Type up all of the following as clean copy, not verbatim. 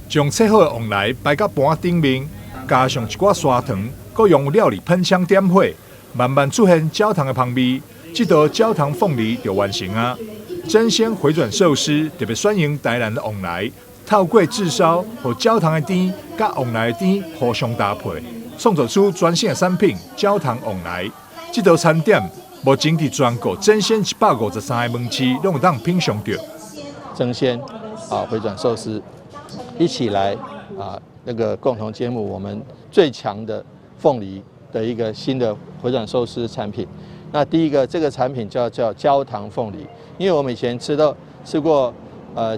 將切好的旺來擺到盤頂面，加上一寡砂糖，閣用料理噴槍點火，慢慢出現焦糖的香味，這道焦糖鳳梨就完成啊！爭鮮迴轉壽司特別選用台南的旺來，透過炙燒，予焦糖的甜佮旺來的甜互相搭配，創造出全新的產品——焦糖旺來。這道餐點目前佇全國爭鮮153個門市攏會當品嚐著。爭鮮啊，迴轉壽司一起來啊，那個共同揭幕我們最強的鳳梨的一個新的迴轉壽司產品。那第一個這個產品叫焦糖鳳梨，因為我們以前吃過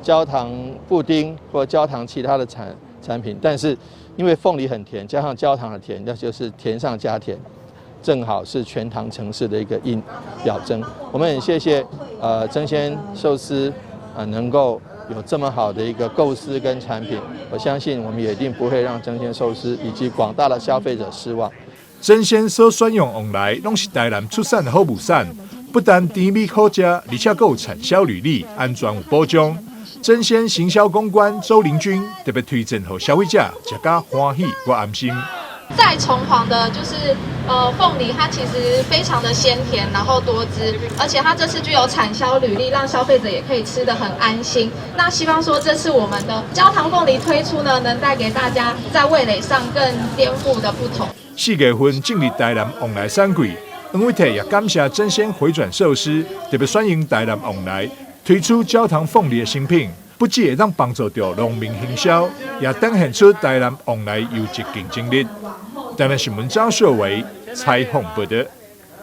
焦糖布丁或焦糖其他的產品，但是因為鳳梨很甜，加上焦糖的甜，那就是甜上加甜，正好是全糖城市的一個印表徵。我們很謝謝爭鮮壽司啊，能夠有這麼好的一個構思跟產品，我相信我們也一定不會讓爭鮮壽司以及廣大的消費者失望。爭鮮所選用旺來攏是台南出產的好物產，不但甜美好食，而且閣有產銷履歷，安全有保障。爭鮮行銷公關周玲君特別推薦予消費者食甲歡喜閣安心。再重黃的就是鳳梨，它其實非常的鮮甜，然後多汁，而且它這次具有產銷履歷，讓消費者也可以吃得很安心。那希望說這次我們的焦糖鳳梨推出呢，能帶給大家在味蕾上更顛覆的不同。4月份進入台南旺來產季，黃偉哲也感謝爭鮮迴轉壽司特別選用台南旺來推出焦糖鳳梨的新品，不只會當幫助著農民行銷，也展現出台南旺來優質競爭力。台南新聞張秀維採訪報導。